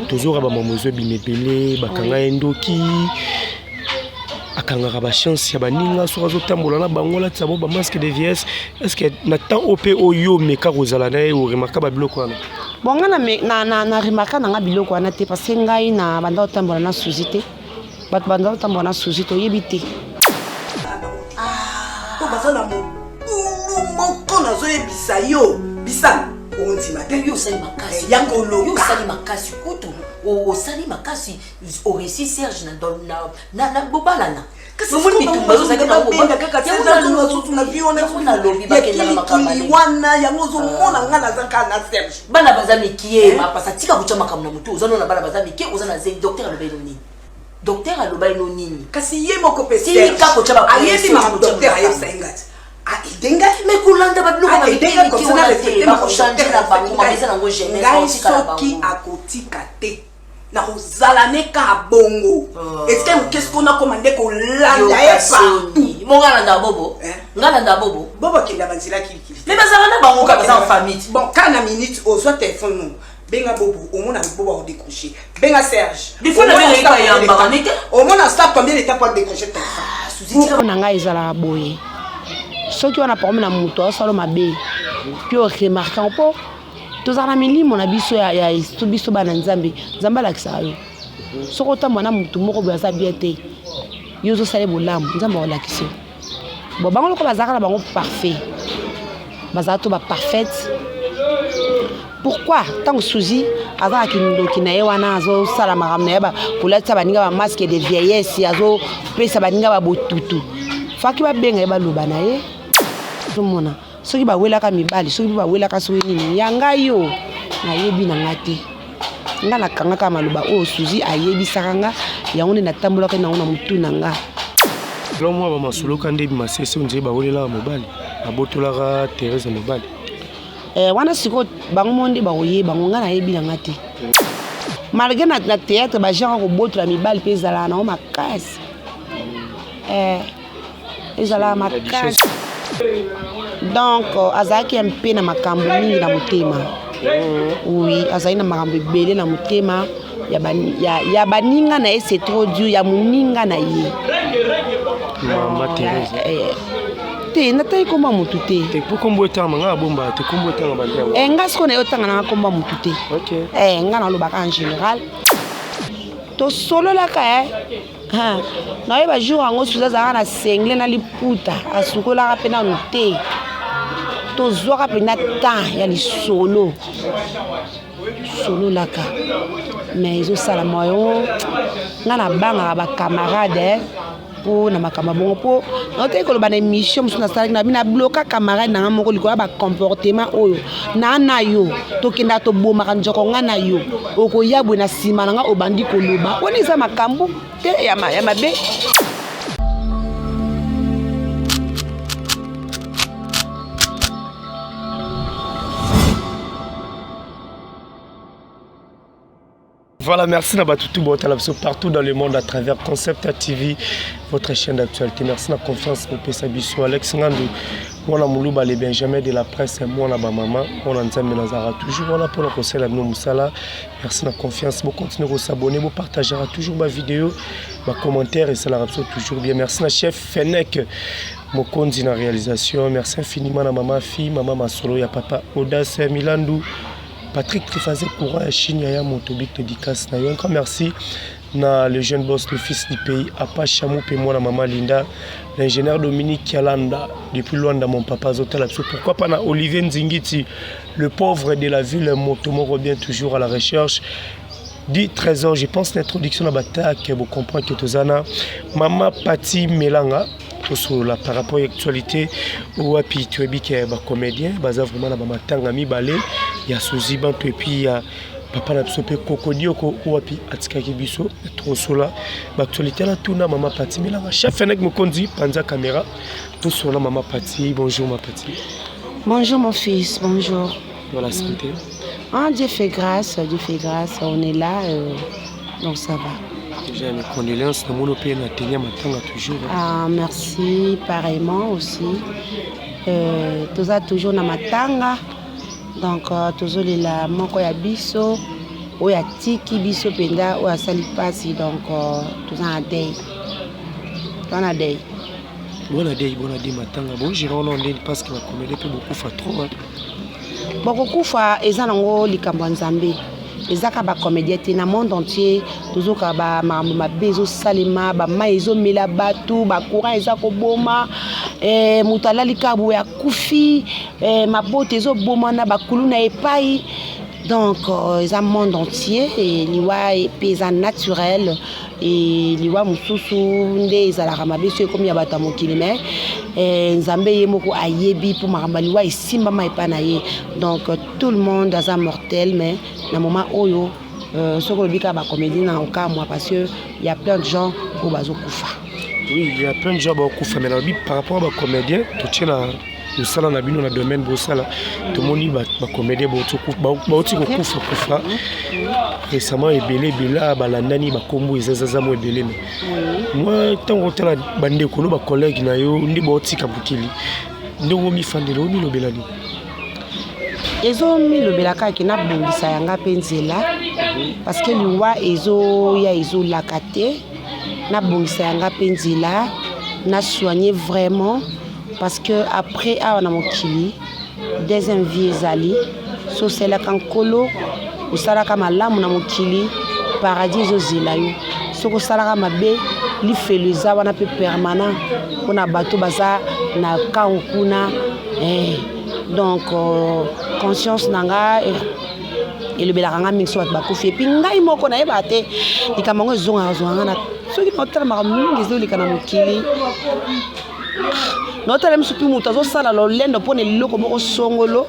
Tozoka bamama ezobima ebele, bakanga ye ndoki, akangaka bachance ya baninga soki azotambola na bango, alatisa bango bamasque de vieillesse. Est ce que na temps oyo mpe oyo omeka kozala na ye, oremarka babiloko wana? Bon, nga na remarka na nga biloko wana te, parce que ngai na banda kotambola na Suzi te. Bato banda kotambola na Suzi toyebi te. Po baza na mobulu moko, nazoyebisa yo, bisana ondima te. Yo osali makasi. Ya koloka. Yo osali makasi kutu, osali makasi, oresi Serge na bobalana. Wana yango ozomona nga naza kaka na Serge. Bana baza mikie, mapasa, tika kotya makambo na motu. Oza nona, bana baza mikie, oza na zemi. Docteur aloba eno nini? Docteur aloba eno nini? Kasi ye moko mpe tika kotya. Ayebi makambo docteur ayebisa ye ngati aide ngai. Mais kolanda babiloko na mike mike wana te, bakochange na bango, mama eza nango jeunesse. Ngai bakotika na soki bango. Akotika te, nakozala ne ka bongo esika moke siko nakoma nde kolanda ye partout. Mo nga nalanda bobo. Eh? Nga nalanda bobo. Bobo akenda banzela kilikili. Mais bazalaka na bango kaka, baza en famille. Bon, ka na minute ozwa telefone no, benga bobo, omona bobo akodécroche. Benga Serge. Des fois, nabenga ye pa yambaka ne te. Omona sa combien de temps po adécroche téléphone. Mpo na ngai ezalaka boye: soki wana problème na moto aosala mabe mpe oremarke yango, mpo tozala na milimo na biso ya biso bana Nzambe, Nzambe alakisaka yo. Soki otambola na motu moko boye aza bien te, yo ozosala bolamu, Nzambe akolakisa yo. Bon, bango loko bazalaka na bango parfait, bazala to baparfaite. Pourquoi ntango Suzi aza na kindoki na ye wana, azosala makambo na ye, kolatisa baninga bamasque de vieillesse, azopesa baninga babotutu, faki babenga ye, baloba na ye? Ozomona soki bawelaka mibali, soki mpe bawelaka soki nini, ya ngai yo nayebi na nga te. Nga nakangaka maloba oyo Suzi ayebisaka nga, yango nde natambolaka nango na motu na nga. Lo mwa bamasoloka nde masese ondire bawelelaka mobali, abotolaka Therese mobali. Eh, wana sikoyo bango mo nde bakoyeba ngo, ngai nayebi na nga te. Malgré na théâtre, bagenre kobotola mibali mpe ezalaka nango makasi. Eh, ezalaka makasi. Donc azalaki mpe na makambo mingi na motema. Oui, azali na makambo ebele na motema ya baninga na ye. C'est trop dur ya moninga na ye. Mama Therese. Eh, te, natali komba motu te. Te, po kombo etanga nga abomba te, kombo etanga bante yango. Eh, nga sikoyo na ye otanga nanga komba motu te. Ok. Eh, nga nalobaka en général, tosololaka. Eh. Ha, nayeba jour yango Suzi azalaka na sengle na liputa, asukolaka mpe nanu te. Tozwaka mpenza temps ya lisolo, sololaka, mais ezosalama yango nga nabangaka bacamarade mpo na makambo ya bongo, mpo naotaki koloba na émission mosusu nasalaki na bino, nabloka camarade na nga moko likolo ya bacomportement oyo na yo. Tokendaka, tobomaka nzoko, nga na yo, okoya boye na nsima na nga, obandi koloba. Wana eza makambo te ya mabe. Voilà, merci na batutu botala biso partout dans le monde à travers Concept TV, votre chaîne d'actualité. Merci na confiance opesa biso. Alex Ngandu, mwana Muluba, le Benjamin de la presse, mwana ba mama, mwana Nzambe nazara toujours wana pour kosala bino musala. Merci na confiance. Bo continuer à s'abonner, bo partager toujours ba vidéo, ba commentaire et ça la toujours bien. Merci na chef Fennec Mokonzi na réalisation. Merci infiniment na maman fille, maman Masolo ya papa Audace Milandu. Patrick Trifaze, courant ya Chine ya moto, big dédicace na yo. Encore merci na le jeune boss, le fils du pays, Apa Chamou pe moi na maman Linda, l'ingénieur Dominique Kialanda depuis Luanda, mon papa Zotala biso. Pourquoi pas na Olivier Nzingiti, le pauvre de la ville, moto moko bien, toujours à la recherche du trésor. Je pense l'introduction na bataque, vous comprenez que tozana mama Pati Melanga, tosolola par rapport à l'actualité wapi toyebi ke bacomédien baza vraiment na bamatanga mibale ya Suzi Banto et puis ya papa na biso mpe Kokodioko wapi atikaki biso. Tokosola baactualité na tuna mama Pati Melanga. Chef Fenek Mokonzi, panza caméra, tosola mama Pati. Bonjour ma Pati. Bonjour mon fils, bonjour. Dans la santé? Ah, Dieu fait grâce, Dieu fait grâce, on est là, donc ça va. Déjà mes condoléances na mono mpe na tenia matanga toujours. Ah, merci, pareillement aussi. Toza toujours na matanga, donc tozolela moko ya biso. Oyo atiki biso mpenza, oyo asali mpasi. Donc toza na deuil, toza na deuil. Bona deuil, bona deuil. Matanga bogérer wana ndeni? Parce que bacomédien mpe bokufa trop. Bokokufa, eza nango likambo ya Nzambe. Eza kaka bacomédien te, na monde entier tozoka bamakambo mabe ezosalema, bamai ezomela bato, bacourant eza koboma, moto alali kaka boye akufi, mabota ezobomana, bakulu na epai. Donc eza monde entier. Liwa mpe eza naturel. E liwa mosusu nde ezalaka mabe so ekomi ya bato ya mokili, mais Nzambe ye moko ayebi mpo makambo ya liwa esimbama epai na ye. Donc tout le monde aza mortel. Mais na moment oyo, soki olobi kaka bacomédie, na okamwa, parce que y a plein de gens oyo bazokufa. Oui, il y a plein de gens bakokufa, mais nalobi par rapport à bacomédien, totie na mosala na bino, na domaine bosala, tomoni bacomédien bauti kokufa kufa récemment ebele ebele, balandani, bakombo eza zaza mo ebele. Mais moi, ntango otala bandeko no, bacollègue na yo nde baotika mokili, ndenge omifandela, omilobela nini? Ezomilobela kaka nabongisa yanga mpe nzela, parce que liwa ezoya, ezolaka te. Nabongisa yanga mpe nzela, nasoigne vraiment, parce que après awa na mokili, deuxième vie ezali. So osalelaka Nkolo, osalaka malamu na mokili, paradis ezozela yo. Soki osalaka mabe, lifelo eza wana mpe permanent mpona bato baza na kango kuna. Donc conscience na nga elobelaka nga mingi so bato bakufi. Et puis ngai moko nayebaka te, likambo yango ezongaka zonga nga na soki naotala makambo mingi ezoleka na mokili, naotala miso mpe moto azosala lolendo mpona eloko moko songolo,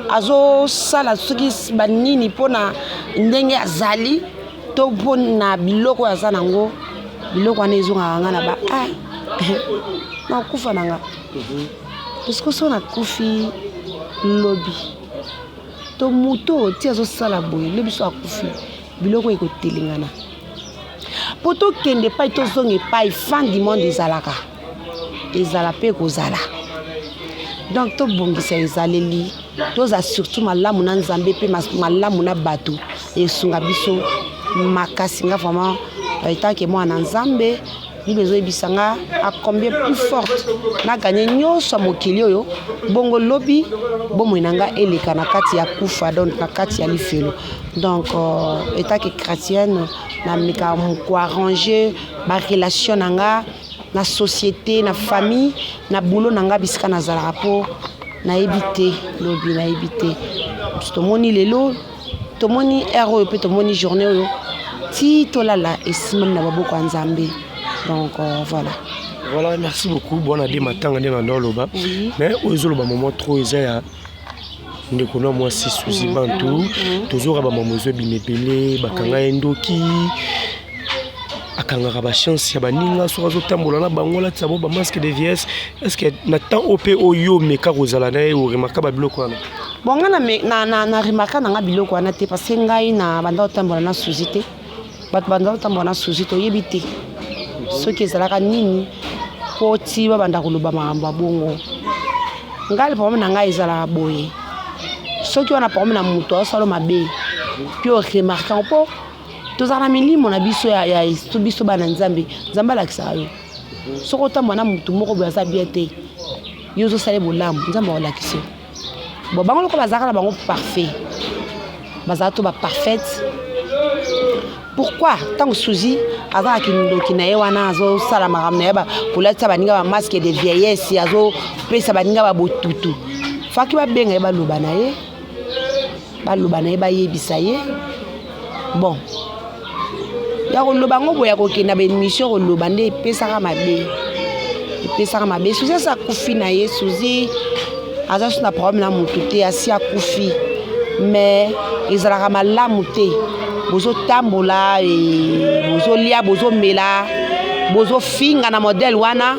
azosala soki banini mpona ndenge azali to mpona biloko oyo aza nango. Biloko wana ezongaka nga na ba ah, nakufa na nga, parce que so nakufi lobi to moto oyo ti azosala boye, lobi so akufi, biloko ekotelengana mpo tokende epai, tozonga epai. Fin du monde ezalaka, ezala mpe ekozala. Donc tobongisa ezaleli, toza surtout malamu na Nzambe mpe malamu na bato, esunga biso makasi. Nga vraiment, en tant que mwana Nzambe, Bible ezoyebisa nga à combien plus forte naganye nyonso ya mokili oyo, bongo lobi bomoi na nga eleka na kati ya kufa, donc na kati ya lifelo. Donc en tant que chrétienne, nameka koarranger barelation na nga na société, na famille, na boulot na nga, bisika nazalaka, mpo nayebi te lobi, nayebi te. Tomoni lelo, tomoni heure oyo, mpe tomoni journée oyo ti tolala, esimbami na maboko ya Nzambe. Donc voilà. Voilà, merci beaucoup. Bwana de matanga nde na oloba, mais oyo ezoloba moment trop eza ya ndeko na mwasi Suzi Bantu. Tozoka bamamo ezobima ebele, bakanga ye ndoki, akangaka bachance ya baninga soki azotambola na bango, alatisa bo bamasque de vieillesse. Est ce que na temps oyo mpe oyo omeka kozala na ye, oremarka babiloko wana? Bon, nga na remarka na nga biloko wana te, parce que ngai na banda kotambola na Suzi te. Bato banda kotambola na Suzi, toyebi te soki ezalaka nini mpo ti babanda koloba makambo ya bongo. Ngai, problème na ngai ezalaka boye: soki wana problème na moto azosala mabe, mpe oremarke yango, mpo tozala na milimo na biso ya biso bana Nzambe. Nzambe alakisaka yo soki otambola na motu moko boye aza bien te, yo ozosala bolamu, Nzambe akolakisa yo. Bon, bango loko bazalaka na bango parfait, bazala to baparfaite. Pourquoi ntango Suzi aza na kindoki na ye wana, azosala makambo na ye, kolatisa baninga bamasque de vieillesse, azopesa baninga babotutu, faki babenga ye, baloba na ye, baloba na ye, bayebisa ye? Bon, ya koloba yango boye, ya kokenda baémission koloba nde epesaka mabe, epesaka mabe. Suzi asi akufi na ye. Suzi aza so na problème na motu te, asi akufi. Mais ezalaka malamu te, bozotambola, bozolia, bozomela, bozofinga na modèle wana,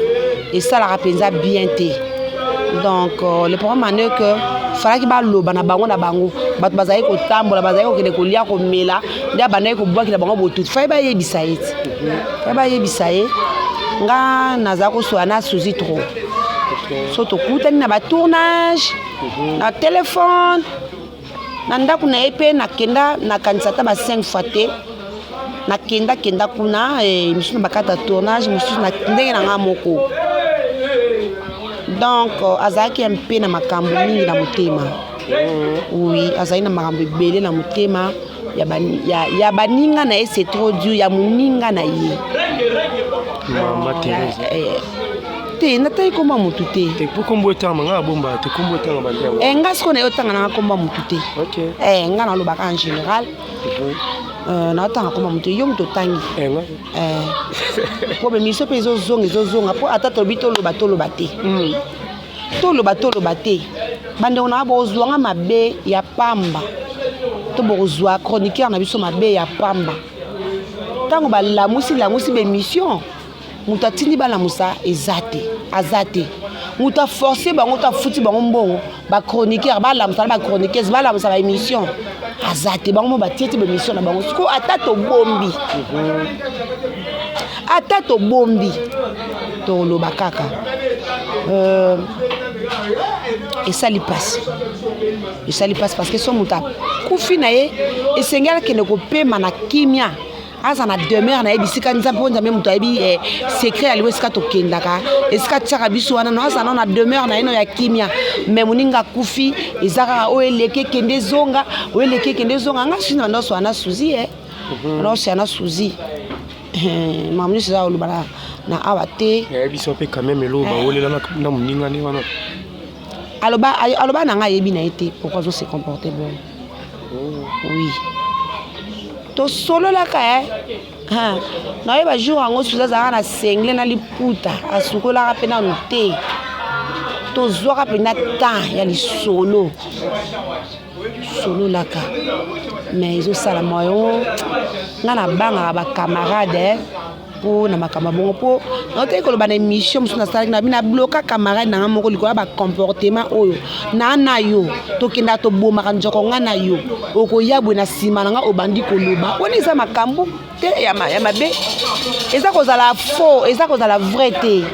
esalaka mpenza bien te. Donc le problème en est que falaki baloba na bango, na bango bato bazali kotambola, bazali kokende kolia, komela, nde abandaki kobwakela bango botutu. Fai bayebisa ye ti, fai bayebisa ye. Nga naza kosola na Suzi trop, so tokutani na batournage, na telefone. Na ndako na ye mpe nakenda, nakanisa ata ba 5 fois te. Nakenda kenda kuna, eh, mosusu na bakata tournage, mosusu na ndenge na nga moko. Donc azalaki mpe na makambo mingi na motema. Oui, azalaki na makambo ebele na motema ya, ba, ya, ya baninga na ye, c'est trop dur, ya moninga na ye. Mama Thérèse. Eh, te, natali komba motu te. Te, po kombo etanga nga abomba te, kombo etanga bande yango. Eh, nga sikoyo na ye otanga nanga komba motu te. Ok. Eh, nga nalobaka en général. Naotanga komba motu, yo moto otangi. Eh, nga. Eh, po bemiso mpe ezozonga, ezozonga, mpo ata tolobi, toloba, toloba te, toloba, toloba te. Bandeko na nga, bokozwanga mabe ya pamba to bokozwa chroniqueur na biso mabe ya pamba. Ntango balamusi lamusi bémission, moto atindi balamusa eza te, aza te. Moto aforce bango to afuti bango mbongo, bachroniqueur balamusa na bachroniqueuse balamusa baémission, aza te. Bango mo batie ti bémission na bango. Sikoyo ata tobombi, ata tobombi, toloba kaka. Esali mpasi, esali mpasi, parce que so moto akufi na ye, esengeli akende kopema na kimia, aza na demeure na ye, bisika Nzambe, mpo Nzambe moto ayebi secret ya liwa, esika tokendaka, esika atiaka biso wana. No aza nano na demeure na ye no ya kimia. Mais moninga akufi, eza kaka oyo eleki ekende ezonga, oyo eleki ekende ezonga. Nga susi na nyonso wana, suzi e nyonso yana suzi, makambo nyonso eza koloba na awa te. Nayebi biso mpe quand même eloko bawolela na moninga ne wana. Aloba, aloba na ngai, ayebi na ye te pourquoi azo se comporter bon. Oui, tosololaka e nayeba jour yango suzi azalaka na sengle na liputa, asukolaka mpe nanu te. Tozwaka mpenza temps ya lisolo, sololaka, mais ezosalama yo. Nga nabangaka bacamarade mpo na makambo ya bongo, mpo naotaki koloba na émission mosusu nasalaki na bino, nabloka camarade na nga moko likolo ya bacomportement oyo na yo. Tokendaka, tobomaka nzoko, nga na yo, okoya boye na nsima na nga, obandi koloba. Wana eza makambo te ya mabe, eza kozala faux, eza kozala vrai te,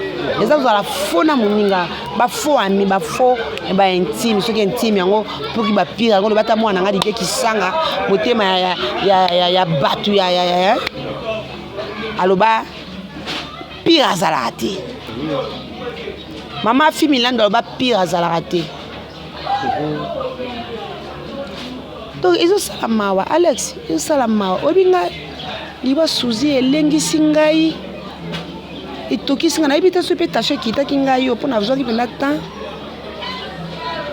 eza kozala faux na moninga, bafaux ami, bafaux baintime. Soki intime yango mpoki bapire yango, loba ata mwana nga Didie Kisanga, motema ya bato ya aloba pire azalaka te. Mama Afi Milando aloba pire azalaka te. Donc ezosala mawa, Alex, ezosala mawa. Oyebi ngai, liwa Suzi elengisi ngai, etokisi ngai. Nayebi te soki mpe tasho ekitaki ngai yo, mpo nazwaki mpenza temps.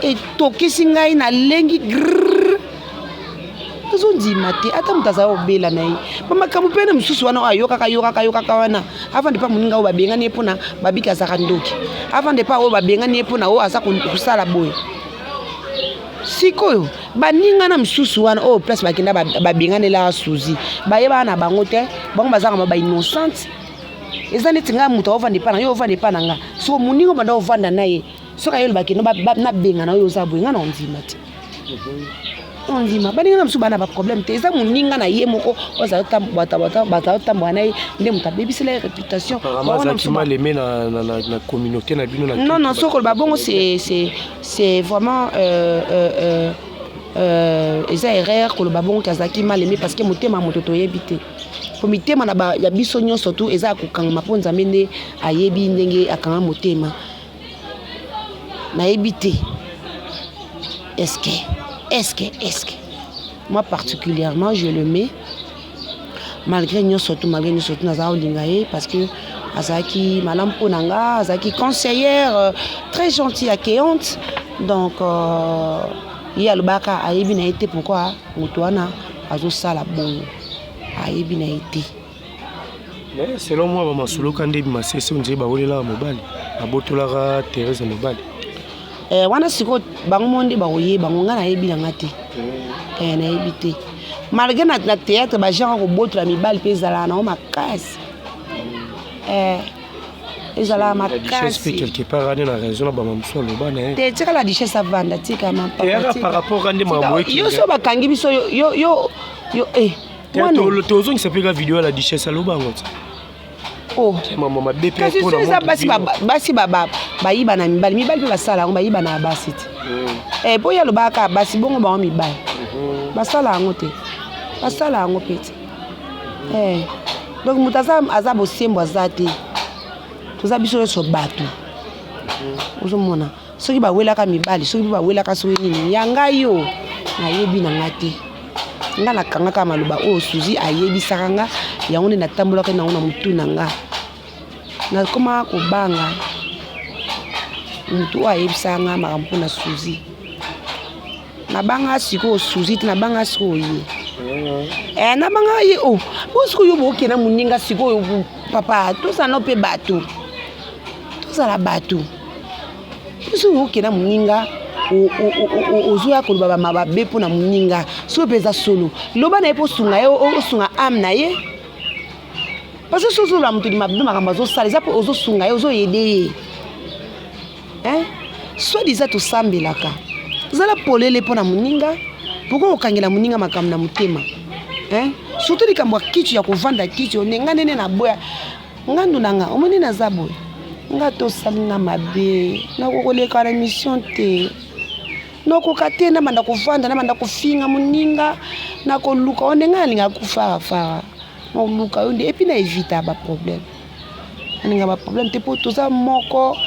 Etokisi ngai, nalengi grrr, azondima te. Ata moto azala kobela na ye, bamakambo mpe na mosusu wana oyo ayokaka, yokaka, yokaka wana. Avant depa moninga oyo babengani ye mpona babiki azalaka ndoki, avant depa oyo babengani ye mpona oyo aza kosala boye. Sikoyo baninga na mosusu wana oyo place bakenda babenganelaka Suzi, bayebaka na bango te. Bango bazalaka ma bainnocente. Eza neti ngai, moto aovanda epa na yo, ovanda epa na nga. Soko moninga obanda ovanda na ye, soki aye olobaki no nabenga na oyo oza boye, ngai na ondima te, ondima. Baninga na mosusu bana baproblème te, eza moninga na ye moko oyo azala otambola na ye nde moto abebisela ye réputation. Apparemment azalaki mal aimé na communauté na bino na Non, non, soki koloba bongo, c'est vraiment eza erreur koloba bongo ke azalaki mal aimé, parce que motema ya moto toyebi te, po mitema ya biso nyonso tu eza ya kokangama, mpo Nzambe nde ayebi ndenge akanga motema. Nayebi te, est-ce que moi particulièrement je le mets, malgré nyonso tu, malgré nyonso tu, nazala kolinga ye parce que azalaki malamu mpo na nga, azalaki conseillère très gentille, accueillante. Donc ye alobaka ayebi na ye te pourquoi moto wana azosala bongo, ayebi na ye te. Mais selon moi, bamasoloka nde masese ondire bawelelaka mobali, abotolaka Thérèse mobali. Eh, wana sikoyo bango mo nde bakoyeba ngo, ngai nayebi nanga te. Eh, nayebi te. Malgré na théâtre bagenre kobotola mibali mpe ezalaka nango makasi. Eh, ezalaka La Duchesse mpe makasi. Quelque part ane na raison na bama mosusu aloba na ye. Te, tika la Duchesse avanda, tika. Eyaka par rapport a nde makambo Yo so bakangi biso yo yo yo yo eh mwana. Tozongisa mpe ka video ya la Duchesse, aloba yango ti. Oh. Mama mabe mpe. Kasi so eza basi bayiba na mibali, mibali mpe basala yango, bayiba na basi te. Eh, mpo ye alobaka kaka basi bongo, bango mibali. Basala yango te, basala yango mpe te. Eh. Donc moto aza, aza bosembo aza te, toza biso nyonso bato. Ozomona soki bawelaka mibali, soki mpe bawelaka soki nini, ya ngai yo nayebi na nga te. Nga nakangaka maloba oyo Suzi ayebisaka nga, yango nde natambolaka nango na motu na nga. Nakoma kobanga motu oyo ayebisaka nga makambo mpona Suzi. Nabanga sikoyo Suzi te, nabanga sikoyo ye. Eh, nabanga ye o. Oh. Bo sikoyo yo bokenda moninga sikoyo papa, tozala nao mpe bato. Tozala bato. Biso okenda moninga ozoya koloba mabe mpo na moninga, soki mpe eza solo, loba na ye mpo osunga ye, osunga ame na ye. Parce que soki ozoloba moto mabe makambo azosala, eza mpo ozosunga ye, ozoyede ye. Hein? Soit disant tosambelaka, zala polele mpo na moninga. Pourquoi kokangela moninga makambo na motema? Hein? Surtout likambo ya kiti ya kovanda kiti, nga ndenge naboya ngandu na nga, omoni naza boye, nga tosali nga mabe, nakokoleka na mission te, nakoka te, nabanda kovanda, nabanda kofinga moninga, nakoluka o ndenge nalingaka kofarafara, nakoluka yo nde, epuis na evita ba problème, nalinga ba problème te, mpo toza moko.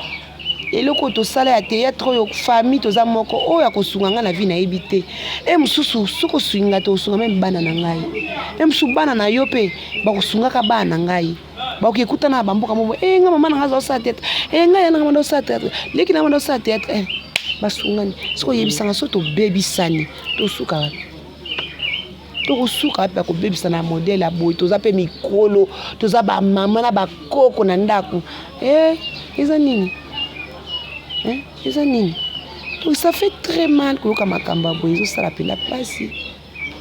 Eloko oyo tosala ya théâtre oyo famille toza moko, oyo akosunga ngai na vie nayebi te. E mosusu soki osungi ngai te, osunga meme bana na ngai. E mosusu bana na yo mpe bakosungaka bana na ngai, bakoki ekutana na bamboka moko, e ngai mama na ngai azosala théâtre, e ngai ya na ngai banda osala théâtre, leki na ngai banda osala théâtre, e basungani. Soki oyebisanga soki tobebisani, tosuka wapi? Tokosuka wapi ya kobebisa na modele ya boye? Toza mpe mikolo, toza bamama na bakoko na ndako. Eh, eza nini? Eh, eza nini? Donc ça fait très mal koyoka makambo ya boye, ezosala mpena mpasi.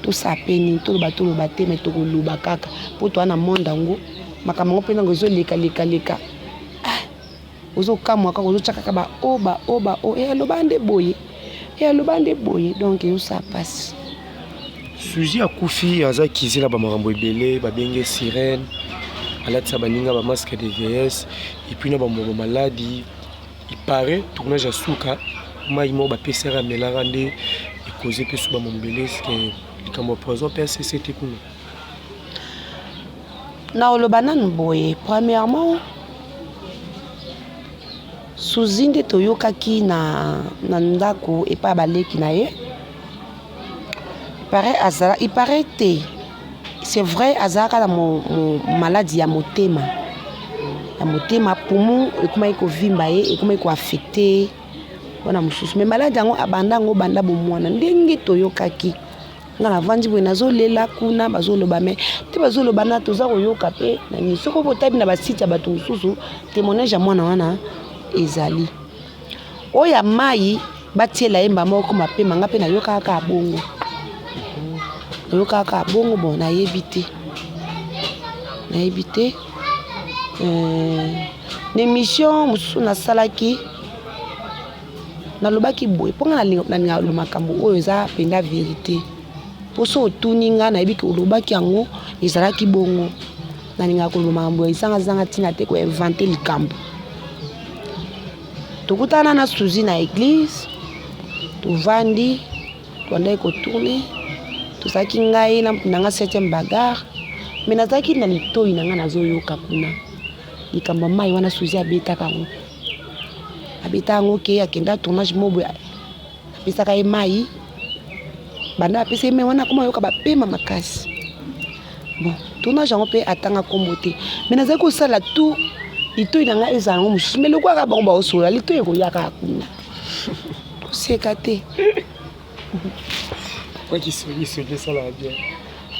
Tosala mpe nini? Toloba toloba te, me tokoloba kaka mpo toa na monde yango, makambo yango mpe nango ezolekalekaleka. Ah, ozokamwa kaka, ozotya kaka ba o ba o ba o, e aloba nde boye, e aloba nde boye, donc ezosala mpasi. Suzy akufi, aza kizi na bamakambo ebele, babenge sirène, alatisa baninga ba masque de vieillesse, et puis na bamoko maladi. Il paraît tournage ya suka, mai moko bapesaka amelaka nde ekoze mpe so bamombele ke likambo ya poison mpe acc te kuna. Na oloba nanu boye, premièrement Suzy nde toyokaki na, na ndako epai ya baleki na ye, paraît azala, il paraît te, c'est vrai, azalaka na maladi ya motema, ya motema, poumon ekomaki kovimba ye, ekomaki koaffecte wana mosusu. Mais maladi yango abanda yango banda bomwana, ndenge toyokaki. Nga navandi boye nazolela kuna, bazoloba me te, bazoloba na toza koyoka mpe na nini. Soki obotabi na basite ya bato mosusu, témoignage ya mwana wana ezali oyo ya mai batiela ye mbama moko mapema. Nga mpe nayokaka kaka bongo, nayokaka kaka bongo. Bon, nayebi te, nayebi te. Na émission mosusu nasalaki, nalobaki boye mpo nga nalingaka koloba makambo oyo eza mpenza vérité, mpo so otuni nga nayebi ke olobaki yango ezalaki bongo. Nalingaka koloba makambo ezangazanga ntina te, koinvente likambo. Tokutana na Suzy na église, tovandi, tobandaki kotourne, tozalaki ngai na nga 7e bagarre, mais nazalaki na litoi na ngai nazoyoka kuna likambo ya mai wana. Suzy abetaka yango, abeta yango ke akenda tournage mo boye, apesaka ye mai, banda apesa ye mai wana akoma yoka bapema makasi. Bon, tournage yango mpe atanga nkombo te, mais nazali kosala tout litoi na ngai ezala yango mosusu, mais lokwaka bango baosola, litoi ekoyaka kuna, koseka te. Kisongisongi esalaka bien.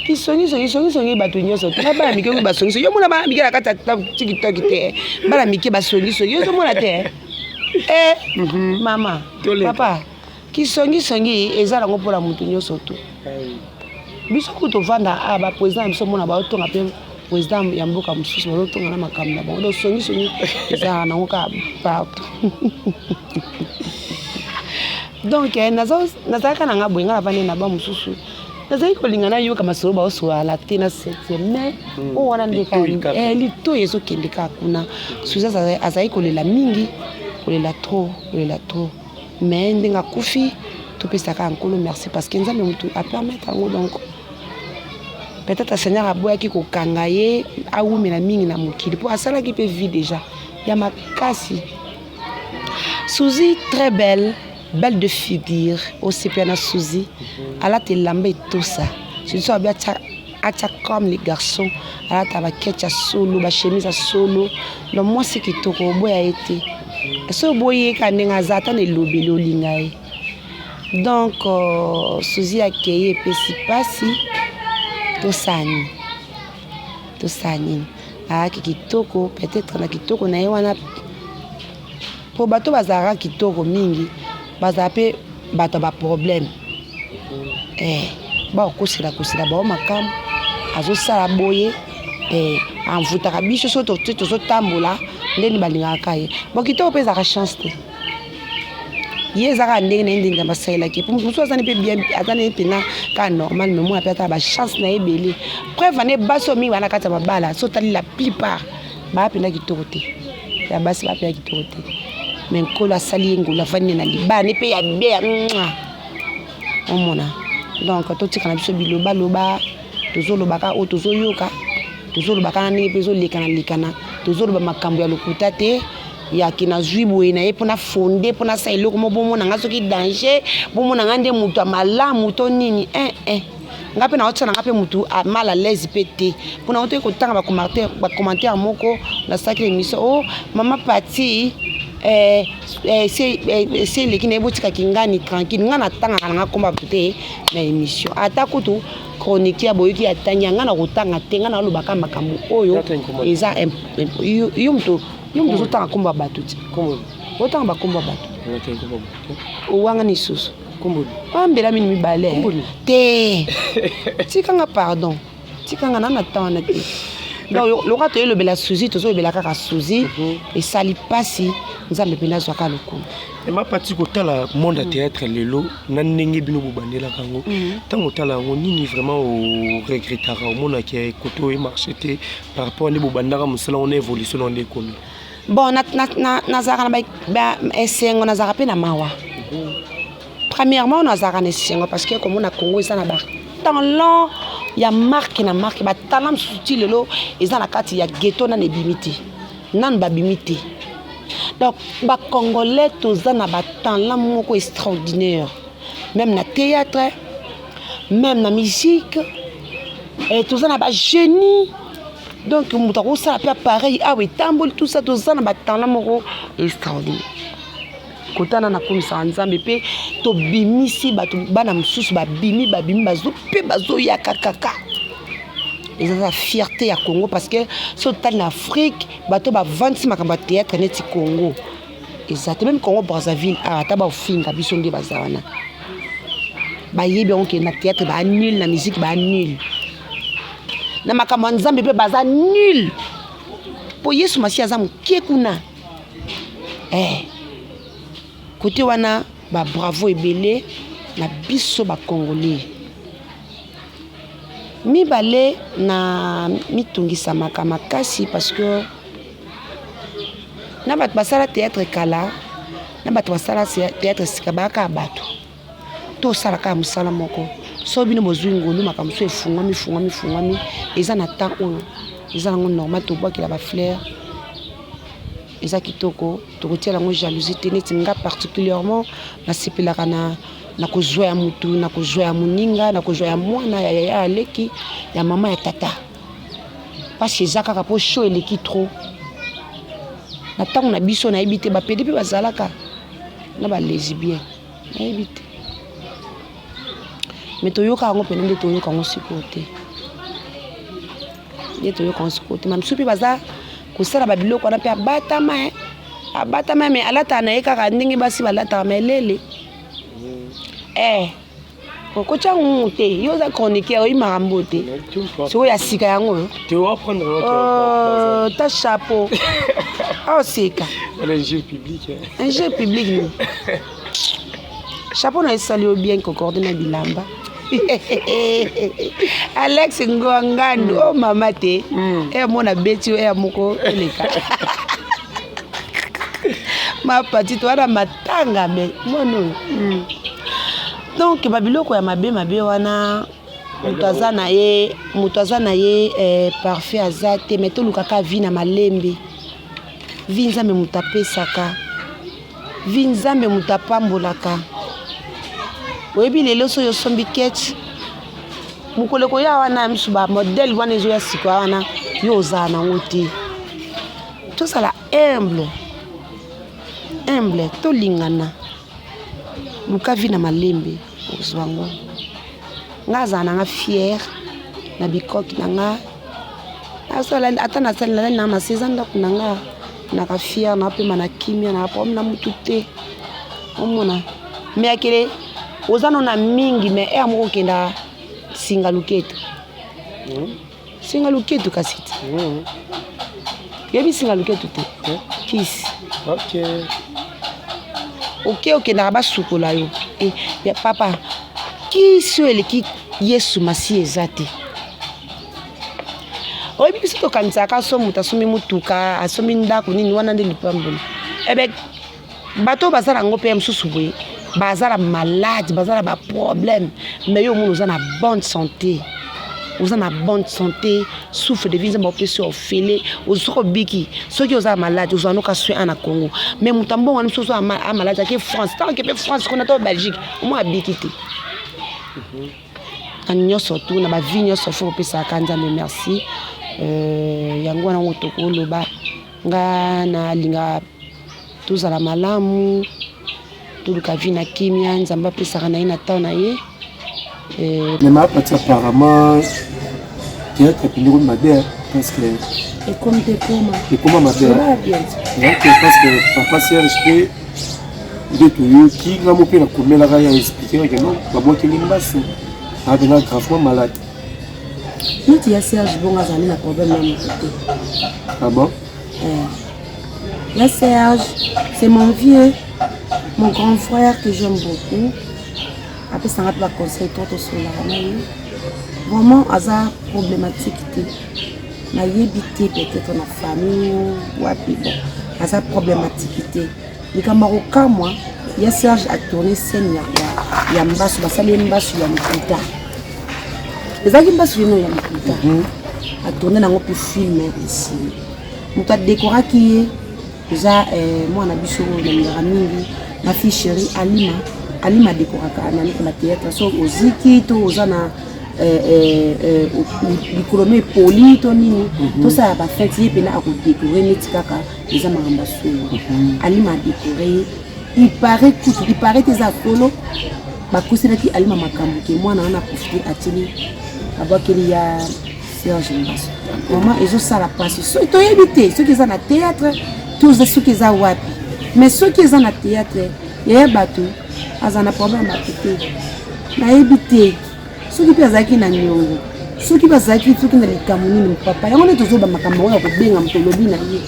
Kisongisongi, songisongi bato nyonso te, na bana mike oyo basongisongi. Yo mona bana mike na kati ya TikTok te, bana mike basongisongi, yo ozomona te. Eh, mama, papa, kisongisongi eza nango mpona motu nyonso tu. Biso kutu tovanda a baprésident na biso, mona baotonga mpe président ya mboka mosusu bazotonga na makambo na bango. Donc songisongi ezalaka nango kaka partout. Donc nazalaka na nga boye, nga navandi na ba mosusu, nazali kolinga nayoka masolo baosolala te na septième, mais oyo wana nde litoi ezokende kaka kuna. Suzi azali kolela mingi, kolela trop, kolela trop, mais ndenge akufi. Topesaka Nkolo merci parce que Nzambe motu apermettre yango. Donc peut-être Seigneur aboyaki kokanga ye awumela mingi na mokili, mpo asalaki mpe vie déjà ya makasi. Suzy, très belle, belle de figure. Osepela na Suzy, alata elamba etosa. Suzy so abi atia, atia comme les garçons, alata bakete ya solo, bachemise ya solo. Donc mwasi kitoko, oboya ye te. So oboyi ye kaka ndenge aza, ata na elobeli olinga ye. Donc Suzy akei, epesi mpasi. Tosala nini? Tosala nini? Ayaki kitoko, peut-être na kitoko na ye wana, mpo bato bazalaka kitoko mingi bazala mpe bato ya baproblème. Bakosela kosela bao makambo azosala boye, amvutaka biso. So tozotambola ndeni balingaka ye bo kitoko mpe ezalaka chance te. Ye eza kaka ndenge na ye, ndenge Nzambe asalelaki. Po mosusu aza ne mpe bien, aza ne mpena kaka normal, mais mwana mpe ata bachance na ye ebele. Preuve ane, basi oyo mingi baa na kati ya mabala, so otali la plupart baa mpenza kitoko te. Ya basi baa mpenza kitoko te, mais Nkolo asali ye ngolu, avandi na libala ne mpe ya bien ya mwa omona. Donc totika na biso bilobaloba. Tozolobaka oyo tozoyoka, tozolobaka na ndenge mpe ezolekana lekana. Tozoloba makambo ya lokuta te, yaki nazwi boye na ye mpona fonde, mpona asala eloko mo bomona nga soki danger, bomona nga nde moto ya malamu to nini. Nga mpe naotia na nga mpe motu mal à l'aise mpe te, mpona otoki kotanga bacommentaire moko nasalaki na émission. O oh, mama Pati, esi eleki na ye, botikaki ngani tranquille. Nga natangaka na nga komba bato te na émission, ata kutu chronique ya boyoki atangi ya nga na kotanga te. Nga nalobaka makambo oyo eza yo moto, yo moto ozotanga nkombo ya bato ti otanga bakombo ya bato, owanga lisusu ambela mini mibale te. Tikanga, pardon, tikanga na na temps wana te. Donc lokola toyelobela Suzi, tozolobela kaka Suzi. Esali mpasi, Nzambe mpe nazwaka lokumu. Ema Pati, kotala monde ya théâtre lelo na ndenge bino bobandelaka yango, ntango otala yango, nini vraiment oregretaka, omonaki ekote oyo emarché te par rapport nde bobandaka mosala wana, évolution na nde ekomi? Bon, nazalaka na esengo, nazalaka mpe na mawa. Premièrement, nazalaka na esengo parce que komona Congo eza na batalent ya marque na marque, batalent mosusu ti lelo eza na kati ya ghetto, nanu ebimi te, nanu babimi te. Donc bacongolais toza na batalent moko extraordinaire, même na théâtre, même na musique, toza na bagénie. Donc moto akosala mpe appareil awa etamboli, tout ça, toza na batalent moko extraordinaire. Kotana nakomisaka Nzambe mpe tobimisi bato, bana mosusu babimi, babimi, bazo mpe bazoyaka kaka. Eza fierté ya Congo, parce que so otali na Afrique, bato bavandisi makambo ya théâtre neti Congo eza te. Même Congo Brazzaville awa, ata baofinga biso nde baza wana, bayebi yango ke na théâtre baa nul, na musique baa nul, na makambo ya Nzambe mpe baza nul, mpo Yesu Masiya aza moke kuna. Kote wana, babravo ebele na biso bacongolais. Mibale, na mitungisamaka makasi parce que na bato basala théâtre kala, na bato basala théâtre sika, bayaka bato tosala kaka mosala moko. So bino bozwi ngolu, makambo so efungwami, fungwami, fungwami, eza na temps oyo eza nango normal. Tobwakela bafleur, eza kitoko, tokotiela yango jalousie te. Neti nga particulièrement, nasepelaka na kozwa ya mutu, na kozwa ya moninga, na kozwa ya mwana ya yaya, ya leki, ya mama, ya tata. Mpasi eza kaka mpo show eleki trop. Na ntango na biso, nayebi te, bapédé mpe bazalaka na balesbien, nayebi te, mais toyoka yango mpena nde toyoka yango sikoyo te, nde toyoka yango sikoyo te. Misusu mpe baza kosala babiloko wana mpe abatama, abatama, mais alataka na ye kaka ndenge basi balataka melele. Okotya ngungu te, yo oza chroniqueur, oyi makambo te. Sikoyo ya sika yango oyo ta chapeau aoseka. Injure publique ni chapeau na esali yo bien, concorde na bilamba. Alex Ngwangandu, o mama te, e mona beti yo ya moko eleka mapati to wana matanga. Me mwana oyo. Donc babiloko ya mabe mabe wana, moto aza na ye, moto aza na ye parfait aza te. Mais tolukaka vie na malembe. Vie, Nzambe moto apesaka vie, Nzambe moto apambolaka. Oyebi, lelo soki osombi kete, mokolo ekoya wana misu bamodèle wana ezoya sikoya wana, yo ozala nango te. Tozala humble, humble, tolingana. Luka vie na malembe, ozwa yango. Nga azala na nga fier na bikoki na nga. Nasala ata nasali, nalali na na se, eza ndako na nga. Naka fier, napema na kimia na problème na mutu te. Omona me akele oza no na mingi, mais heure moko okenda singa luketu, singa luketu kasi te. Yebi singa luketu te? Kisi. Oke, okendaka, basukola yo. Ya papa, kisi oyo eleki Yesu Masiya eza te. Oyebi, biso tokanisaka so moto asombi motuka, asombi ndako, nini wana nde lipamboli. Ebe bato oyo baza nango mpe ya mosusu boye, baza na malade, baza na baproblème. Mais yo omona oza na bonne santé, oza na bonne santé, souffle de vie Nzambe apesi yo ofele. Soki obiki, soki oza malade, ozwa noka soin a na Congo. Mais moto ambongo wana mosusu amalade, ake France, ntango ake mpe France kuna to Belgique, omoi abiki te. Na nyonso tu, na bavie nyonso, faut kopesaka Nzambe merci. Yango wana ngo tokoloba. Nga nalinga tozala malamu, toluka vie na kimia. Nzambe apesaka na ye na temps na ye. Mais mapati, apparemment théâtre epindi komi mabe, parce que Ekomi te, ekoma. Ekoma mabe. Ok, parce que papa Serge mpe nde toyoki, nga mo mpe nakomelaka ya expliquer ke non, babwakeli mbasu, apena gravement malade. Neti ya Serge bongo, azali na problème na moto te. Ah bon? Ya Serge, c'est mon vieux, mon grand frère que j'aime beaucoup. Apesanga mpe baconseil to tosololaka na ye. Vraiment aza problématique te. Nayebi te, peut-être na famille wapi. Bon, aza problématique te. Likambo ya kokamwa, ya Serge atourne scène ya mbasu, basali ye mbasu ya lokuta. Ezalaki mbasu yeno ya lokuta, atourne nango mpe film esili. Moto adekoraki ye eza mwana biso oyo nalingaka mingi, ma fille chérie Alima. Alima adekoraka naniko na théâtre. So oziki to oza na likolo no epoli to nini, tosala bafete, ye mpena akodekore neti kaka eza makambo ya solo. Alima adekore ye. Il paraît kutu, il paraît te, eza solo, bakoselaki Alima makambo ke mwana wana aprofite, atili, abwakeli ya Serge Mbaso. Vraiment ezosala mpasi. Soki toyebi te soki eza na théâtre to soki eza wapi, mais soki eza na théâtre, yaya bato aza na problème ya bato te. Nayebi te soki mpe azalaki na niongo, soki mpe azalaki soki na likambo nini. Papa, yango nde tozoba makambo oyo ya kobenga moto, olobi na ye,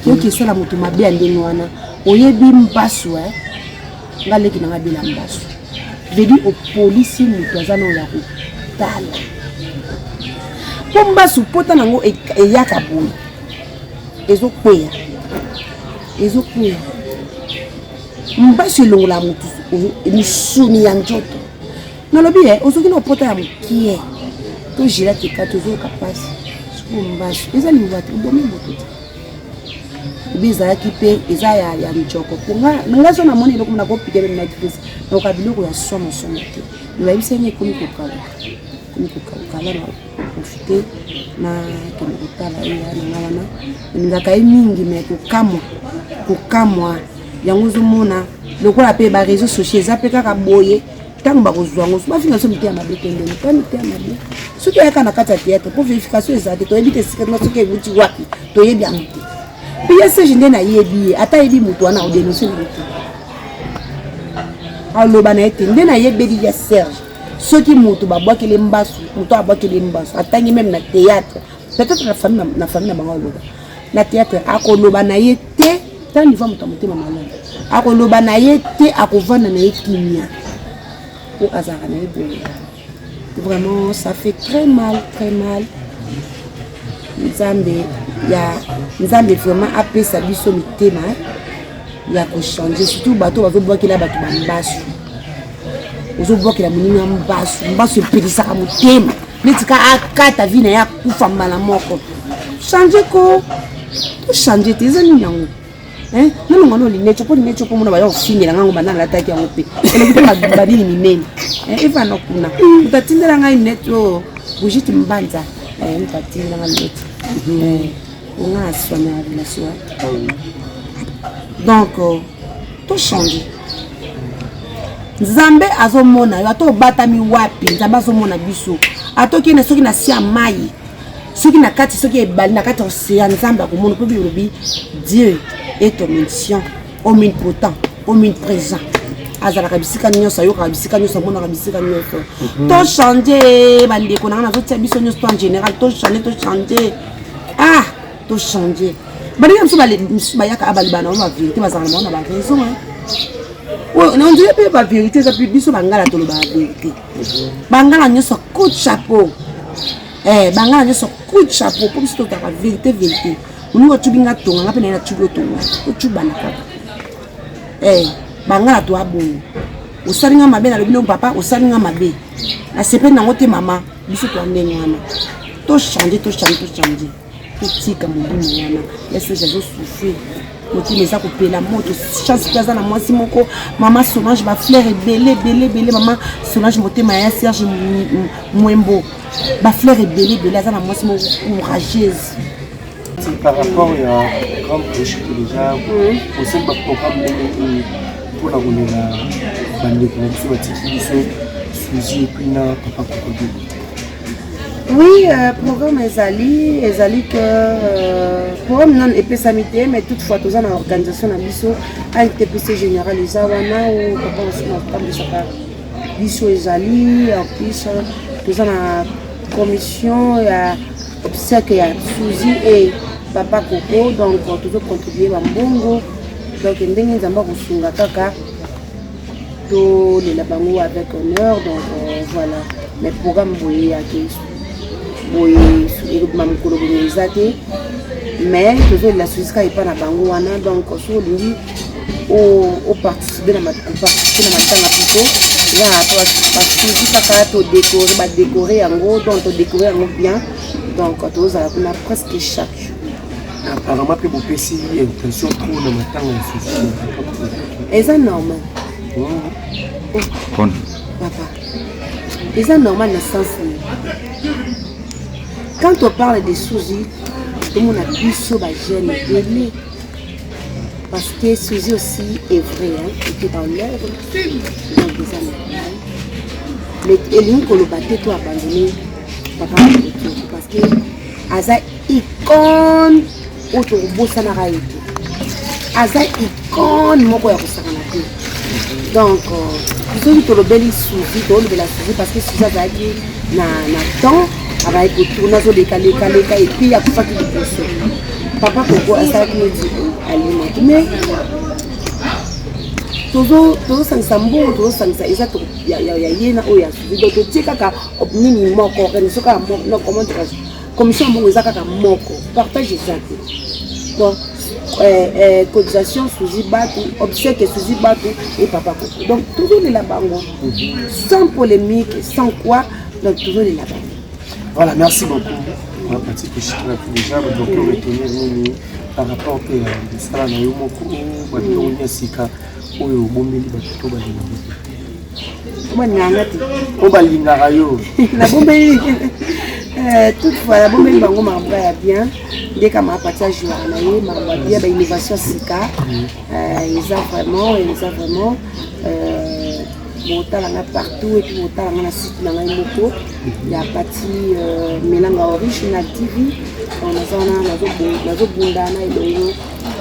yoki esala moto mabe ya ndenge wana. Oyebi mbasu, nga leki nanga bela mbasu, vedi opolisi moto aza nao ya kotala, mpo mbasu pota nango eyaka boye, ezokweya, ezokweya. Mbasu elongola motu misuni ya nzoto. Nalobi e ozoki na opota ya mokie to gilette ekati, ozoyoka mpasi. Sikoyo mbasu eza liwa te, obomi moto te. Obi ezalaki mpe eza ya njoko. Po nga so namoni eloko mona kopike meme Netflix, nakoka biloko ya somo somo te. Me bayebisi nga ekomi kokauka, ekomi kokauka. Ala na profite, nakende kotala ye ya nanga wana. Nalingaka ye mingi, me kokamwa, kokamwa yango ozomona lokola mpe baréseau sociaux eza mpe kaka boye. Ntango bakozwa yango, so bafinga so miteya mabe te, ndenge pa miteya mabe soki eyaka na kati ya théâtre, mpo vérification eza te. Toyebi te esika soki ewuti wapi, toyebi yango te. Mpe ye Serge nde nayebi ye, ata ayebi moto wana, odénonce na ye te, aloba na ye te. Nde nayebeli ya Serge, soki moto babwakeli mbasu, moto abwakeli mbasu atangi même na théâtre, peut-être na famille, na famille na bango, aloba na théâtre, akoloba na ye te. Ta niveau moto ya motema malamu, akoloba na ye te, akovanda na ye kimia, po azalaka na ye boye. Vraiment, ça fait très mal, très mal. Nzambe ya Nzambe vraiment apesa biso mitema ya kochange, surtout bato bazobwakela bato bambasu. Ozobwakela moninga mbasu, mbasu epelisaka motema neti ka akata vi na ye akufa mbala moko. Change ko, tochange te, eza nini yango? Nalonga no linete mpo linete mpo mona baya kofingela ngango banda nalataki yango mpe eleki mpe banini minene evanda kuna. Moto atindela ngai linete oyo, Brigitte Mbanza, moto atindela ngai linete onga na soigne ya relation. Donc tochange. Nzambe azomona yo, ata obatami wapi, Nzambe azomona biso. Ata okende soki na si ya mai, soki na kati, soki ebali na kati ya océan, Nzambe akomona. Mpo Bible elobi: Dieu est omniscient, omnipotent, omniprésent. Azalaka bisika nyonso, ayokaka bisika nyonso, amonaka bisika nyonso. Tochange, bandeko na nga, nazotia biso nyonso to en général, tochange, tochange, ah, tochange. Baninga mosusu bayaka, baloba na bango bavérité, bazalaka na bango na baraison. On dirait mpe bavérité eza mpe biso bangala tolobaka vérité. Bangala nyonso, coup de chapeau. Bangala nyonso, coup de chapeau, mpo biso totaka vérité, vérité. Moninga otubi nga tonga, nga mpe naye natubi otonga, totubana kaka. Bangala toa bongo. Osali nga mabe, nalobi no papa, osali nga mabe, nasepeli nango te mama. Biso toa ndenge wana. Tochange, tochange, tochange, totika molimo wana ya Serge. Azosouffrir, motema eza kopela moto. Chance mpe aza na mwasi moko, mama Solange, bafleur ebele ebele ebele. Mama Solange, motema ya Serge Mwembo, bafleur ebele ebele. Aza na mwasi moko courageuse. Par rapport ya grande pochette, déjà osali baprogramme ndenge nini mpona kolela bandeko na biso batiki biso, Suzi et puis na papa Kokodo? Oui, programme ezali que programme nano epesami te, mais toutefois toza na organisation na biso ANTPC général eza wana o papa Osuma atambwisaka biso. Ezali en plus toza na commission ya obsèque ya Suzi et papa Koko, donc tozocontribue bambongo. Donc ndenge Nzambe akosunga kaka, tolela bango avec honneur. Donc voilà, mais programme boye yake boye ekobima mokolo boye eza te, mais tozolela Suzi kaka epa na bango wana. Donc soki olingi oparticipe na matanga plutôt, eza na basuzi kaka, todécore, badécore yango, donc todécore yango bien. Donc tozala kuna presque chaque jour. Apparemment mpe bopesi intention trop na matanga ya Suzi. Eza normal. Papa, eza normal na sens nini? Quand on parle de Suzy, tomona biso bajeune ebele, parce que Suzy aussi est vrai, hein, était dans l'œuvre, donc eza normal. Mais elingi koloba te to abandonné papa Kokotioko, parce que aza icône oyo tokobosanaka ye te. Aza icône moko ya kosakana te. Donc soki tolobeli Suzi, tolobela Suzi parce que Suzi azalaki na temps, abaki kotourne, azolekalekaleka et puis akufaki liboso. Papa Koko asalaki neti alimaki, mais tozosangisa mbongo, tozosangisa, eza ya ye na oyo ya Suzi. Donc totie kaka nini moko, organisation kaka moko, comment dirais, commission ya mbongo eza kaka moko, partage eza te. Donc cotisation Suzi Batu, obsèque Suzi Batu et papa Koko, donc tozolela bango sans polémique, sans quoi, donc tozolela bango. Voilà, merci beaucoup. Mapati koshikilaki déjà, donc retenir nini par rapport mpe ya mosala na yo moko, babiloko ya sika oyo obombeli bato to balingaka? Balingaka te. Oyo balingaka yo. Nabombeli, toutefois nabombeli bango makambo ya bien nde kama apati ajouaka na ye makambo ya bien, bainnovation sika eza vraiment, eza vraiment. Botala nga partout et puis botala nga na site na ngai moko ya Pati Melanga Original TV. Naza wana, nazobunda na elongo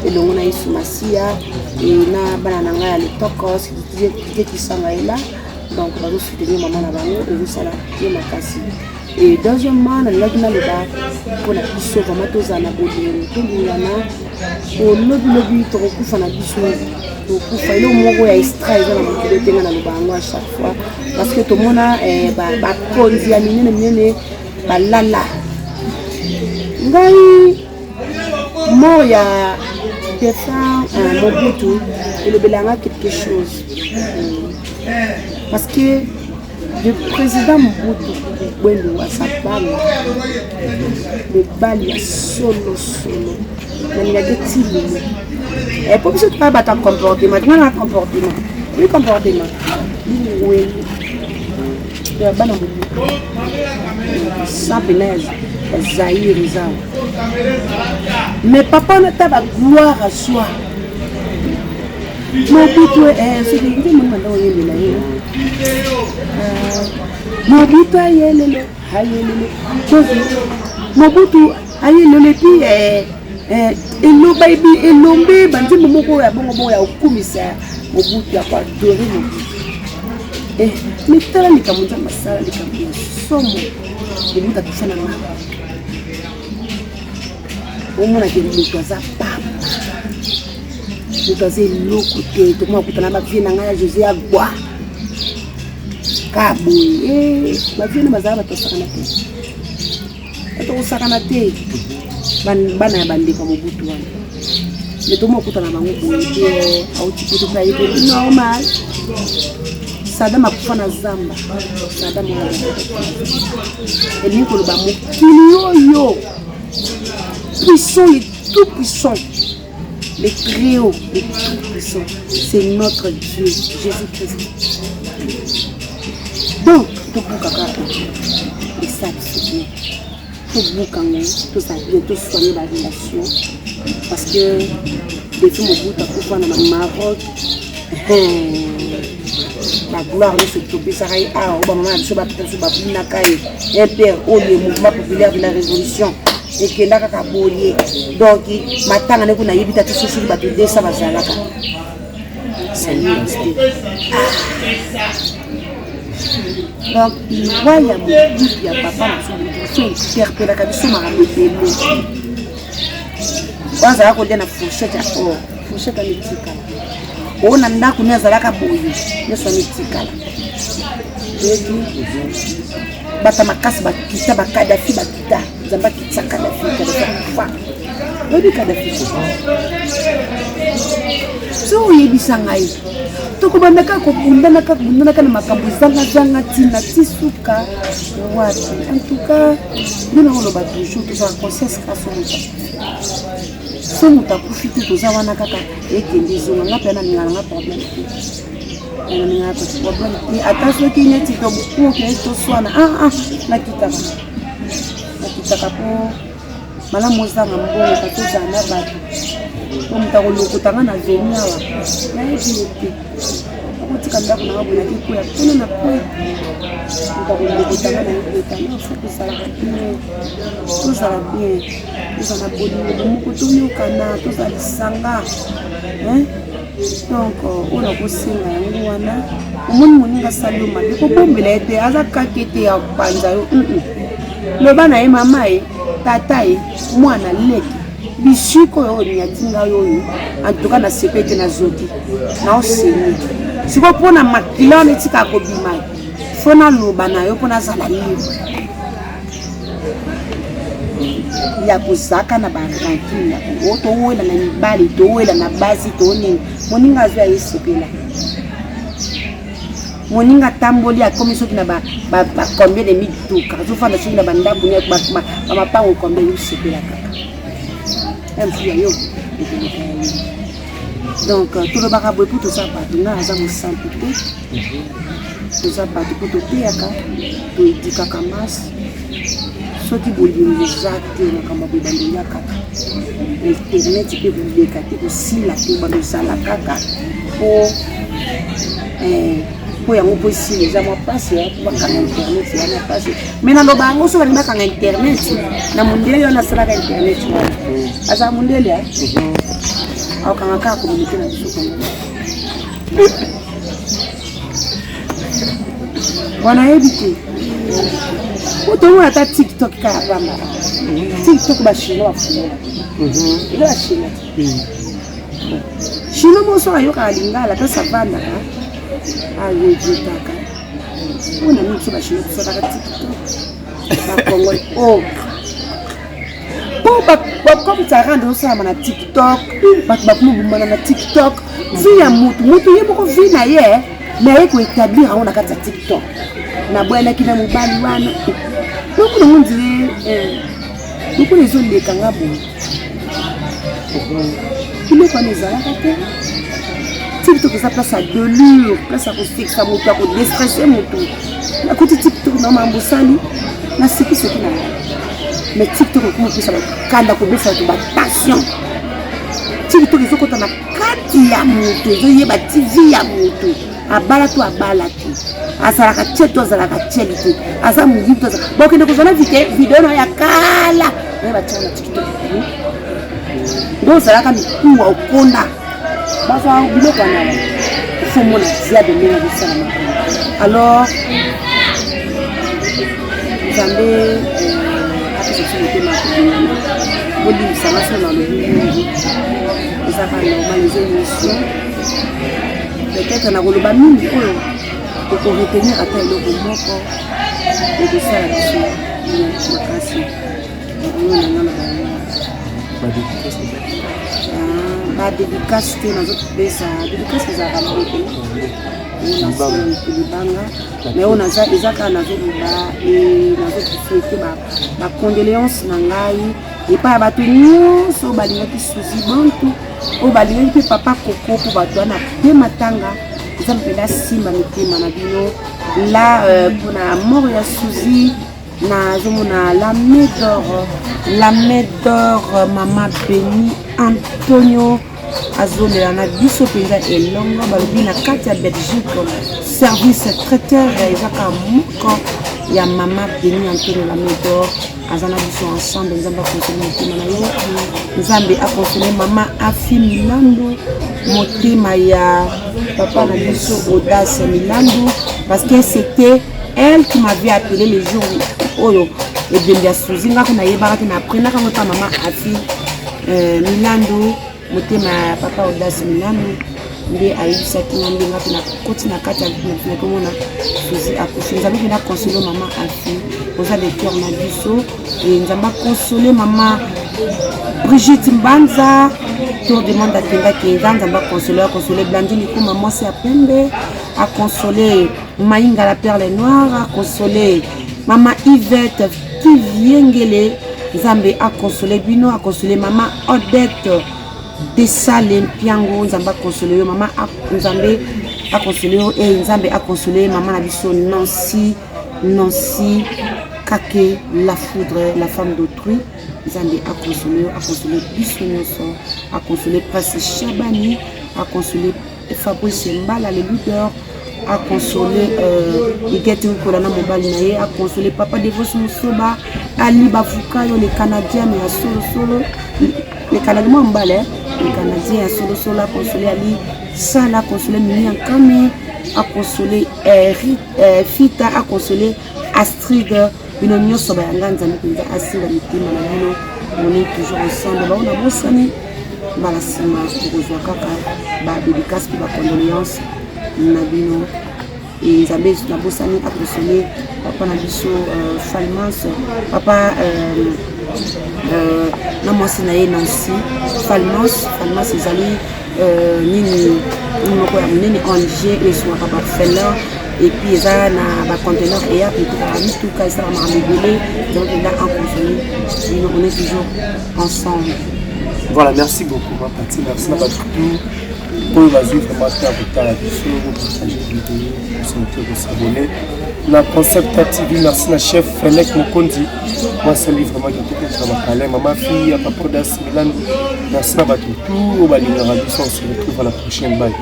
elongo na Yesu Masiya e na bana na ngai ya letokos tekisanga ela. Donc bazosoutenir mama na bango, ezosala ye makasi. Et deuxièmement, nalingaki naloba mpona biso vraiment tozala na bolingo, tolingana. Olobilobi tokokufa na biso, tokokufa. Eloko moko ya extra eza na mokili te. Nga naloba yango à chaque fois parce que tomona bakonzi ya minene minene balala. Ngai, mort ya défunt Mobutu elobelanga quelque chose. Parce que le président Mobutu Wendo aza bana mobali ya solo solo nalingaki ti lelo eh, po biso toya bato ya comportement nga na comportement oui comportement lingwelu ya bana mobutu sa mpena ya zaire eza mais papa wana ta bagloire azwa Mobutu eh, soki nde moni banda koyembela ye eh, Mobutu ayelelo ayelelo kozi Mobutu ayelelo epi eh, eh, eloba ebi elombe banzembo moko ya bongo bongo ya kokumisa Mobutu ya koadore Mobutu eh, mais tala likambo Nzambe asala likambo ya somo Mobutu akufa na mama omonake moto aza pamba moto aza eloko te tokoma kutana bavie na ngai ya josé ya gwa ka boye eh, bavie na bazala bato basakana te bato kosakana te bana ya bandeko ya mobutu wana me tokoma kutana bango boye te auti poto mpe ayebi normal sadam akufa na zamba sadam elingi koloba mokili oyo puissant le tout puissant le très haut le tout puissant c'est notre dieu jésus christ donc tobuka kaka esa biso bien tobuka yango tozala bien tosoigne barelation parce que depuis mobutu akufa na maroc bagloire nyonso topesaka ye awa oyo bamama na biso bapesa biso babinaka ye mpr oyo mouvement populaire de la révolution ekenda kaka boye donc matanga ndeko nayebi tata sosoki bato 200 bazalaka nayebi te donc liwa ya mobutu ya papa na biso mobutu biso interpelaka biso makambo ebele oyo azalaka kolia na fourchette ya or fourchette wana etikala oyo na ndako ne azalaka boye nyonso wana etikala oyebi bata makasi bakita bakadafi bakita nzambe akitisa kadafi kadafi akufa oyebi kadafi so oyebisa ngai tokobanda kaka kobundana kaka kobundanaka na makambo ezangazanga ntina ti suka wapi en tout cas nde nakoloba toujours tozala conscience kaka so moto so moto akufi te toza wana kaka ekende ezonga nga mpe nalinga nanga problème te nalingaka problème te ata soki neti tobukuke toswana ah, ah, nakitaka nakitaka mpo malamu ozanga mbongo kasi ozala na bato po moto akolokota nga na veni awa nayebi ye te akotika ndako nanga boye nake kwea kuna na kwe moto akolokota nga nayebi ye te alors fo tozalaka bien tozala bien tozala na bolingo bomoko toyokana tozala lisanga donc euh, oyo nakosenga yango wana omoni moninga asali yo mabe kobombela ye te aza kake te ya panza yo loba na ye mama ye tata ye mwana leki bisiko oyo onyati ngai oyo antuka nasepe te nazoki naoseni sikoyo mpo na makila wana etikaka kobima fo naloba na yo mpo nazala libre ya kozaka na barankine ya kongo towela na mibali towela na basi to nini moninga azwi aye sepela moninga atamboli akomi soki na bacombien de mituka azofanda soki na bandako bamapango combien yosepela kaka mfu ya yo ekoleka ya yo donc euh, tolobaka boye mpo toza bato ngai aza mosantu te toza bato mpo toteyaka toedikaka masi soki bolingo eza te makambo ya boye bandoya kaka internet mpe koleka te kosila te bando ozala kaka mpo eh, mpo yango mpo esila eza mwa mpasi eh, mpo bakanga internet eza mwa mpasi mai naloba yango so balingi bakanga internet na mondele wana asalaka internet wana azala mondele eh? akokanga kaka communauté na biso kongo wana yebi te po tomona ata tiktok kaka pamba tiktok bachinois bafungola eza bachinois chinois moko soki ayokaka lingala ata savandaka aregretaka mpona nini biso bachinois tosalaka tiktok bacongolais o mpo bakomisa rande osalama na tiktok bato bakomobomana na tiktok vie ya motu motu ye moko vie na ye. Mais aye koétablir yango na kati ya TikTok. Naboyanaki na mobali wana, lokola ngo ndire lokola ezoleka nga boye, biloko wana ezalaka te. TikTok eza place ya delure, place ya kosekisa moto, ya kodéstresser moto. Nakuti TikTok na mambo osali, nasekiseki na ngai. Mais TikTok ekoma opesa bakanda, kobesa bato batension. TikTok ezokɔta na kati ya moto, ezoyeba tv ya moto, abala to abala te, azalaka tie to azalaka tieli te, aza moyibi to bokende kozwa na video na ya kala, oyeba tia na TikTok nde ozalaka mikuwa, okonda, bazwa biloko wana. Ifo mona diable ndenge azosala makambo. Alors Nzambe apesa biso motema ya kolingana. Bolimbisanga so nalobi mingi, ezaka normal, eza émission. Peut-être nakoloba mingi oyo okoretenir ata eloko moko, ekosala biso makasi. Oyo nanga na bango badédicace te, nazopesa dédicace ezalaka mbote libanga, mais oyo naza eza kaka nazoloba, nazosouhaiter bacondoléance na ngai epai ya bato nyonso oyo balingaki Suzi Bantu, oyo balingaki mpe papa Koko, mpo bato wana mpe matanga eza mpenza nsima mitema na bino la mpona mort ya Suzi. Nazomona la main d'or, la main d'or, mama Beni Antonio azolela na biso mpenza elongo. Balobi na kati ya Belgique, service traiteur eza kaka moko ya mama Beni Antonio, la main d'or aza na biso ensemble. Nzambe akonsole motema na yo, Nzambe akonsole mama Afi Milando, motema ya papa na biso Audace Milando, parce que c'était elle qui m'avait appelé le jour oyo ebembe ya Suzi. Ngako nayebaka te, na apprenaka ngo epa mama Afi Milando. Motema ya papa Audace Milando nde ayebisaki nga ndenge mpe nakoti na kati ya groupe, nakomona Suzi akufi. Nzambe mpe nakonsole mama Afi, oza de cœur na biso. E Nzambe akonsole mama Brigitte Mbanza, tour du monde akendaki eza. Nzambe akonsole, akonsole Blandine Ikuma, mwasi ya pembe, akonsole Mainga, la perle noire, akonsole mama Yvette Kiviengele. Nzambe akonsole bino, akonsole mama Odette Desale Mpiango. Nzambe akonsole yo mama, Nzambe akonsole yo. E Nzambe akonsole mama na biso Nancy, Nancy Kake, la foudre, la femme d'autrui. Nzambe akonsole yo, akonsole biso nyonso, akonsole Prince Chabani, akonsole Fabrice Mbala, le leader, akonsole Igete Nkola na mobali na ye, akonsole papa Devos Mosoba, Ali Bavukayo, le Canadien ya solosolo, le Canadien mwa mobali, le Canadien ya solosolo, akonsole Ali Sala, akonsole Mimi Ankame, akonsole Fita, akonsole Astrid. Bino nyonso bayanga, Nzambe mpenza asimba mitema na bino. On est toujours ensemble. Bao na bosani, mbala nsima tokozwa kaka badédicace mpe bacondoléance na bino. E Nzambe, nabosani, akonsole papa na biso Falmans, papa na mwasi na ye Nancy Falmans. Falmans ezali nini moko ya monene, ONG esungaka baorphelin, et puis eza na baconteneur eya etukaka mituka, esala makambo ebele. Donc eza enconsole bino, on est toujours ensemble. Voilà, merci beaucoup ma Pati, merci na bato tout oyo bazwi vraiment te ya kotala biso. Bopartage vidéo, bosante kosabonner na Concept TV. Merci na chef Fenek Mokonzi, mwasali vraiment kitoko na bakale, mama fille ya papa Odas Milan. Merci na bato tout oyo balingaka biso. On se retrouve à la prochaine, bye.